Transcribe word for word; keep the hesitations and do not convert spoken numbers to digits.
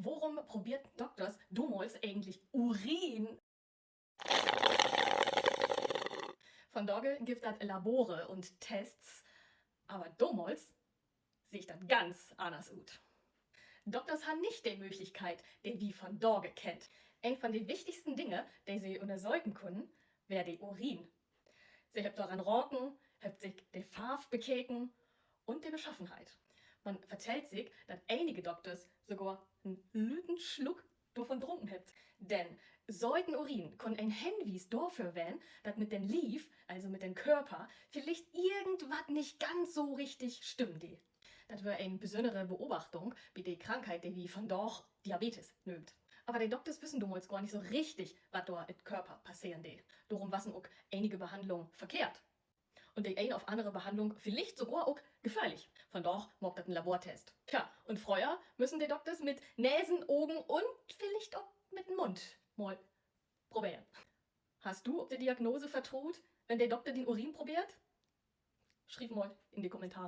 Worüm probeert Dokters domals egentlich Urin? Vondage gifft dat Labore un Tests, aver domals seeg dat ganz anners ut. Dokters harrn nich de Mööglichkeit, de wi vondage kennt. Een von de wichtigsten Dinge, de se ünnersöken kunnen, weer de Urin. Se hebbt doran raken, hebbt sik de Farv bekeken un de Beschaffenheit. Man vertellt sik, dat enige Dokters sogor en lütten Sluck dorvon drunken hebbt. Denn söten Urin kunn en Henwies dorför ween, dat mit den Liev, also mit den Körper, villicht irgendwat nich ganz so richtig stimmen dee. Dat weer en besünnere Beobachtung bi de Krankheit, de wi vondaag Diabetes nöömt. Aver de Dokters wüssen domals gor nich so richtig, wat dor in'n Körper passeren dee. Dorüm wassen ok enige Behandlungen verkehrt. Un de een of annere Behandlung villicht sogor ok gefährlich. Vondaag maakt dat en Labortest. Tja, un fröher müssen de Dokters mit Nesen, Ogen un villicht ok mit den Mund mal proberen. Harrst du op de Diagnose vertroot, wenn de Dokter dien Urin probeert? Schriev mal in de Kommentare.